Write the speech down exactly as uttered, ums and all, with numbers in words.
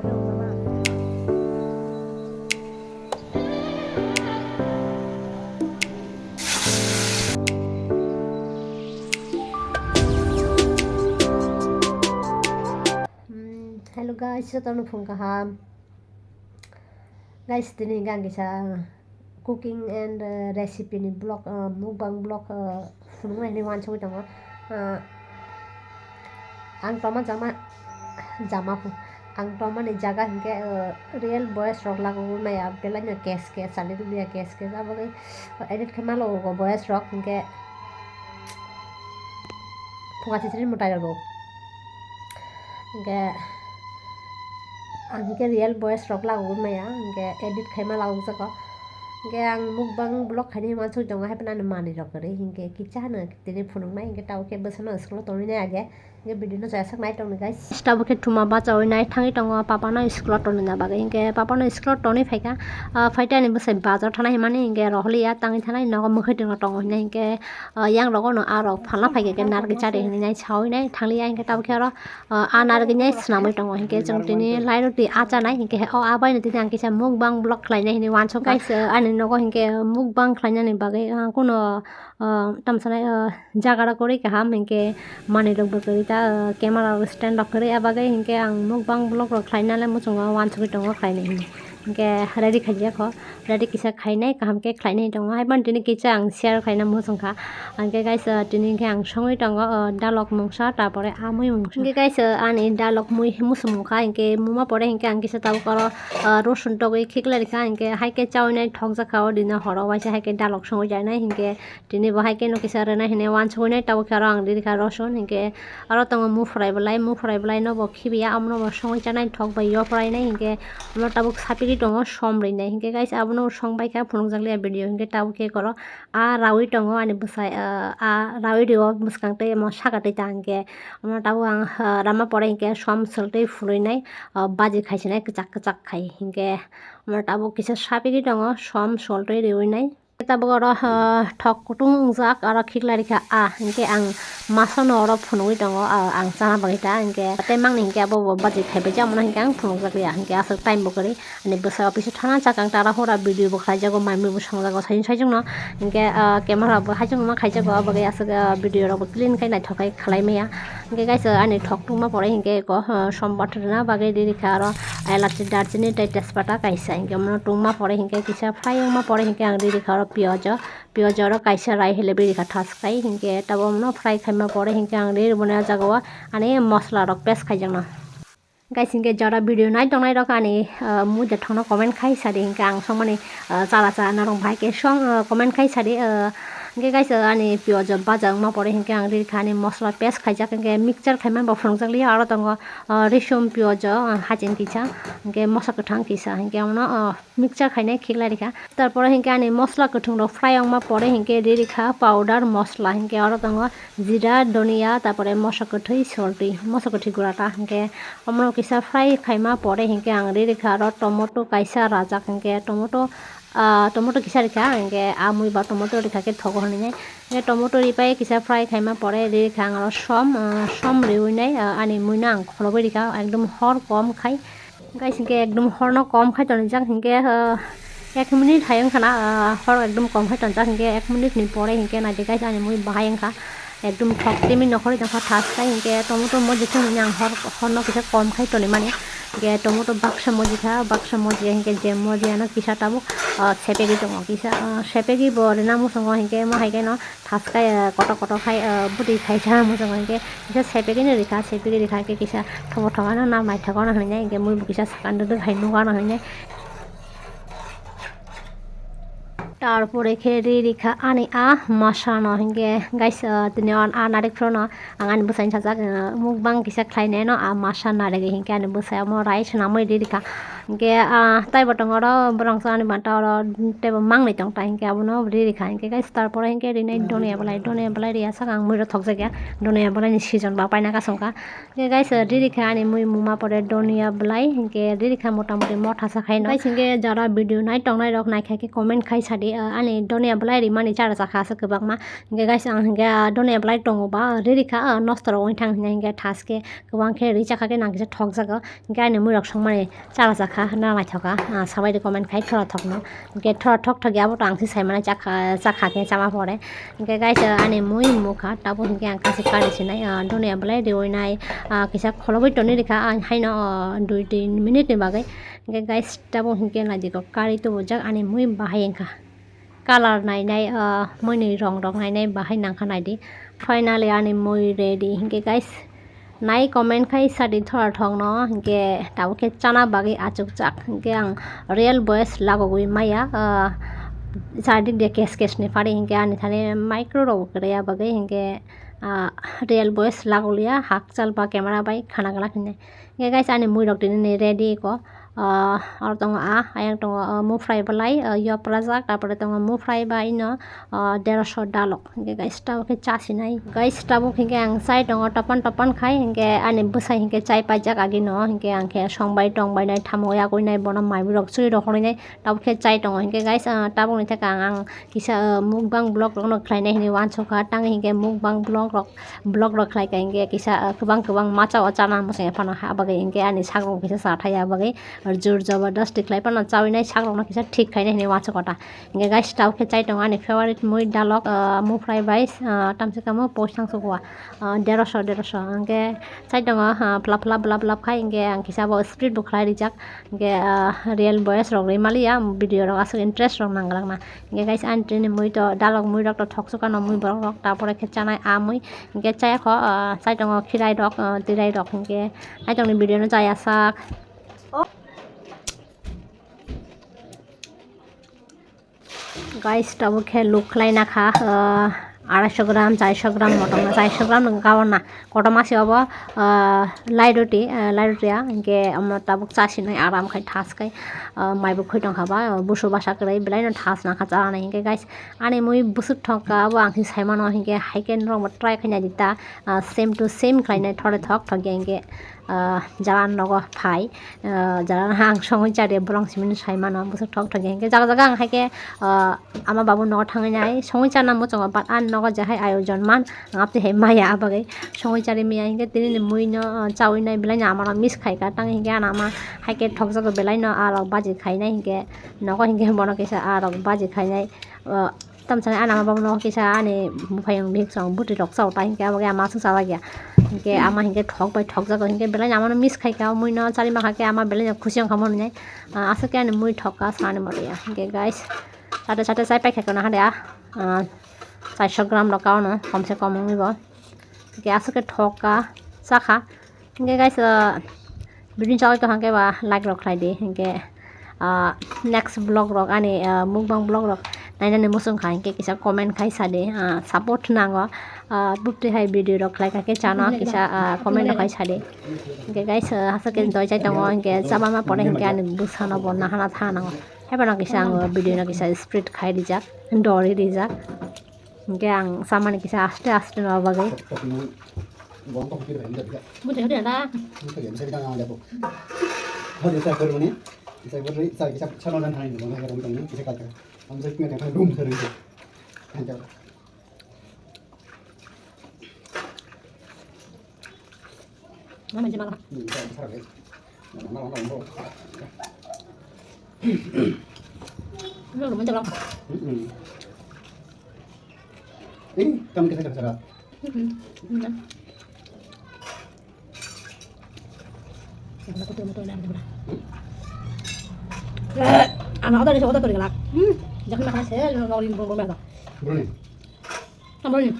Hmm, hello guys, jotono phung kaham. Guys, tini hingke ang kisa cooking and, uh, recipe ni vlog, uh, mukbang vlog, uh, phunuknai hinwi wansugwi tongo. Uh, ang toma jama, jama pho. Ang toma ni jaga hingke, uh, real boys rok lagogwi maya, belai no kes kes, chali rwya kes kes, abo khe edit khe ma logo boys rok hingke. Phunga sisiri mwtai rok. Hingke ang hingke real boys rok lagogwi maya, hingke edit khaima lagokjago. Hingke ang mukbang vlog khainai wansugwi tongo, haiphano ani manwi rok kwrwi, hingke kisa hano tini phunuknai, hingke tabuk khe bwsano school o tonwi nai age, hingke video no chayasaknai tongni guys. Tabuk khe thuma bachawi nai thangwi tongo, papa no school o tonwi na bagwi, hingke papa no school o tonwi phaikha, ah, phaitani bwsai bazar thanai hwnmani, hingke rohorliya tangwi thanai nogo mwkhwtwng rok tongo hinwi, hingke ah, yang rogo no ah rok phalna phaikha khe narwgwi chari hinwi nai sawi nai thangliya, hinkhe tabuk khe oro, ah, ah narwgwi nai swnamwi tongo, hinkhe chwng tini lairok twi ah chanai, hinkhe o ah bai no tini ang kisa mukbang vlog khlainai hinwi wansukha. Guys, ah, ani nogo hinkhe mukbang khlainani bagwi, ah, kuno, ah, tamsanai, ah, jaga rok kwrwi kaham, hinkhe manwi rok bo kwrwi ta, ah, camera rok stand rok kwrwi, ah bagwi hinkhe ang mukbang vlog rok khlainani muchungo wansugwi tongo khlainai hinwi. Hinkhe ready khaijak kho, ready kisa khainai, kaham khe khlainai tongo. Haiphano tini kisa ang share khaina muchungkha. Hinkhe guys, ah, tini hinkhe ang songwi tongo, ah, dalok mungsa, tarpore amui mungsa. Hinkhe guys, ah, ani dalok mui musung mungkha, hinkhe muma pore hinkhe ang kisa tabuk oro, ah, rosun togwi khiklai rikha, hinkhe haikhe chawi nai thokjakha o dino horo waisa haikhe dalok songwi janai, hinkhe tini bo hai khe no kisa rwna hinwi wansugwi nai tabuk khe aro ang riri kha rosun, hinkhe aro tongo mufrai belai, mufrai belai no bo khibiya, omono bo songwi chanai thok bai yoprai nai, hinkhe omo tabuk sapigwi tongo som rinai, hinkhe guys abono song bai kha phunukjak liya video, hinkhe tabuk khe koro ah rawi tongo ani bwsai, ah, ah rawi rio bwskang tei omo saka twi ta hinkhe omo tabuk ang, ah, rama pore hinkhe som swltwi phunui nai, ah, baji khaisinai kwchak kwchak khai, hinkhe omo tabuk kisa sapigwi tongo som swltwi riwi nai. Tabuk oro, ah, thok kutung wngjak, oro khiklai rikha, ah, hinkhe ang masano oro phunugwi tongo, ah, ang chana bagwi ta, hinkhe tei mangni hinkhe abo bo bachwi khaibaijak, omono hinkhe ang phunukjak liya, hinkhe aswk time bo kwrwi, ani bwsai office o thana chakang tara hora video bo khlaijago, mai mui bo songjago, saijwk saijwkno, hinkhe, ah, camera bo haijakma khaijago, abo bagwi aswk, ah, video rok bo clean khai naithok khai khlai maya. Hinkhe guys, ani thok tungma pore hinkhe eko, ah, sombar rwna bagwi riri kha aro elachi, darchini tei tejpata kaisa. Hinkhe omono tungma pore hinkhe kisa fry wngma pore hinkhe ang riri kha aro piyaj o, piyaj oro kaisa rai hile riri kha thaskai. Hinkhe tabuk omono fry khaima pore hinkhe ang riri boni ah jagao ani mosola rok paste khaijakno. Guys, hinkhe jora video nai tongnai rok ani, ah, mui de thono comment khai sadi, hinkhe ang songmani, ah, chala chala norok bahai khe song, ah, comment khai sadi, ah, hinkhe guys, ah, ani piyaj o baja wngma pore hinkhe ang riri kha ani mosola paste khaijak, hinkhe mixture khaima bo phunukjak liya, aro tongo, ah, risum piyaj o, ah, haching kisa, hinkhe moso kwthang kisa, hinkhe omono, ah, mixture khainai khiklai rikha. Tarpore hinkhe ani mosola kwthwng rok fry wngma pore hinkhe riri kha powder mosola, hinkhe oro tongo jira, dhoniya, tarpore moso kwthwi, soltwi, moso kwthwi gura ta, hinkhe omono kisa fry khaima pore hinkhe ang riri kha aro tomato kaisa rajak, hinkhe tomato, ah, tomato kisa rikha, hinkhe ah mui ba tomato rikha khe thogo hinwi nai. Hinkhe tomato ripai kisa fry khaima pore riri kha ang aro som, ah, som riwi nai, ah, ani mui no ang kholobwi rikha, ekdom hor kom khai. Guys, hinkhe ekdom horno kom khai tonijak, hinkhe, ah, ek minute hai wngkha na, ah, hor ekdom kom khai tonijak, hinkhe ek minute ni pore hinkhe naidi guys, ani mui bahai wngkha, ekdom thok timi nokhorwi tongkha thas khai, hinkhe tomato moji khe hinwi ang hor, horno kisa kom khai tonimani, hinkhe tomato baksa moji kha, baksa moji hinkhe je moji ano kisa tabuk, ah, sepegwi tongo, kisa, ah, sepegwi bo rina muchungo hinkhe mo hai kheno. Thas kaya kotor kotor khai, ah, bwtwi khaisa muchungo hinkhe kisa sepegwino rikha, sepegwi rikha hinkhe kisa thobo thogo ano na naithok ano hinwi hinkhe mui bo kisa sakani dwdw hai nukgo ano hinwi. Tarpore khe ri rikha ani ah masano hinkhe guys, ah, tini o ah narik phrono ang ani bwsaini sajak, ah, mukbang kisa khlainai no ah masa narigwi hinkhe ani bwsai omo rice swnamwi ri rikha. Hinkhe, ah, taibo tongo oro, borongsa ani banta oro teibo mangnwi tongta hinkhe abono ri rikha hinkhe guys, tarpore hinkhe rinai donia belai, donia belai riya saka ang muido thokjakya, donia belaini season ba paina kasongkha. Hinkhe guys, ri rikha ani mui muma pore donia belai, hinkhe ri rikha motamoti mothasa khaino. Guys, hinkhe jara video nai tongnai rok naikha khe comment khai sadi. Ah, ani donia belai rimani chara chakha aswk kwbangma. Hingke guys, ang hingke, ah, donia belai tongo ba, riri kha, ah, nosto rok wngthang hinai hingke thaske kwbang khe ri chakha khe nang kisa thokjago. Hingke ani mui rok songmani chara chakha na naithoka, ah, sabai di comment khai thora thokno. Hingke thora thok thok ya bo to ang si saimani chakha, chakha khe chama pore. Hingke guys, ah, ani mui mukha tabuk hingke ang kasi kari sinai, ah, donia belai riwi nai, ah, kisa kholobwi toni rikha, ah, haino, ah, dui tin minute ni bagwi. Hingke guys, tabuk hingke naidi kok kari tubujak ani mui bahai wngkha. Color nainai, ah, muini rong rok nainai bahai nangkha naidi. Finally ani mui ready. Hingke guys, nai comment khai sadi thora thokno, hingke tabuk khe chana bagwi achukjak. Hingke ang real boyes lagogwi maya, ah, sardik de kes kes ni phari hingke ani thani micro rok gre ya bagwi hingke, ah, real boyes lagoliya hakchal ba camera bai khana glak hinai. Hingke guys, ani mui rok tini ni ready ko. Ah, oro tongo a, ayang tongo, ah, mufrai belai, ah, yopra jak, tarpore tongo mufrai ba ino, ah, derosho dalok. Hingke guys, tabuk khe chasinai. Guys, tabuk hingke ang chai tongo topan topan khai, hingke ani bwsai hingke chai paijak agino, hingke ang khe songbai tongbai nai, tamo yagwi nai, bono mai rok churi rok horwi nai, tabuk khe chai tongo. Hingke guys, ah, tabuk ni theka ang, ang kisa, ah, mukbang vlog rok no khlainai hinwi wansukha, tang hingke mukbang vlog rok vlog rok khlai kha hingke kisa, ah, kwbang kwbang masa o chana muchung ya phano ha bagwi hingke ani sak rok kisa cha thai ya bagwi jor jabardasti khlai phano chawi nai sak rok no kisa thik khainai hinwi wansukha ta. Hingke guys, tabuk khe chai tongo ani favorite mui dalok, ah, mufrai bai, ah, tamsi kamo post thang sukwa, ah, derosho derosho hingke chai tongo, ah, pla pla bla bla khai hingke ang kisa bo split bo khlai rijak hingke, ah, real boyes rok ri maliya video rok aswk interest rok nang glak na. Hingke guys, ani tini mui to dalok mui rok to thok sukha no mui borok rok, ta pore khe chanai a mui. Hingke chaya kho, ah, chai tongo khirai rok, ah, tirai rok, hingke chai tongni video no chaya sak. Guys, tabuk khe luk khlai na kha, ah, arai sho gram, char sho gram motom na, char sho gram no kawan na. Kotorma se obo, ah, lai roti, ah, lai roti ya, hingke omo tabuk chasinai aram khai thas khai, ah, mai bo khoi tongkha ba, ah, busu basa kwrwi belai no thas nangkha chanani. Hingke guys, ani mui busuk thok kha, abo ang se sai mano, hingke hai khe norok bo try khai nai di ta, ah, same to same khlai nai thore thok thok ya hingke, ah, jara nogo phai, ah, jara ang songwi cha de bolong simi sai mano, busuk thok thok ya hingke jaga jaga ang hai khe, ah, ama babu nogo thangwi nai songwi chana muchungo, but ani nogo je hai ayojon man, ang apni hai maya, abagwi songwi chari maya. Hingke tini ni mui no, ah, chawi nai belai no ama no miss khai kha, tang hingke ani ama hai khe thokjago belai no, ah, rok baji khai nai hingke nogo hingke bono kisa ah, rok baji khai nai, ah, tamsani ani ama babu no kisa ani buphayung bihik song bwtwi rok chao ta hingke abagwi ama aswk chalak ya, hingke ama hingke thok bai thokjago hingke belai no ama no miss khai kha, mui no chari ma kha khe ama belai no khusi wng kha mani nai, ah, aswk khe ani mui thok kha sani motwi ya, hingke guys. Sate sate chai paikha kono hade ah, ah, char sho gram rok kaono, kom se kom wngwi bo. Hingke aswk khe thok kha, cha kha. Hingke guys, ah, video chawai tong khe ba like rok khlai di. Hingke, ah, next vlog rok ani, ah, mukbang vlog rok nainani muchung kha hingke kisa comment khai sa di. Ah, support nango. Ah, bupti hai video rok khlai kha khe chano kisa, ah, comment rok khai sa di. Hingke guys, ah, aswk khe doi chai tongo hingke chama ma pore hingke ani bwsano bo nahana tha nango. Haiphano kisa ang video no kisa spread khai rijak, dori rijak. Hingke ang samani kisa aste aste no bagwi. Bwtwi hwdi da. Mama je mala. Lo lo manja lang. Eh, kamu kita cara. Ana ada ni ada tu galak. Hmm, jangan makan saya lo lo rin bong bong. Bro ni. Bro ni.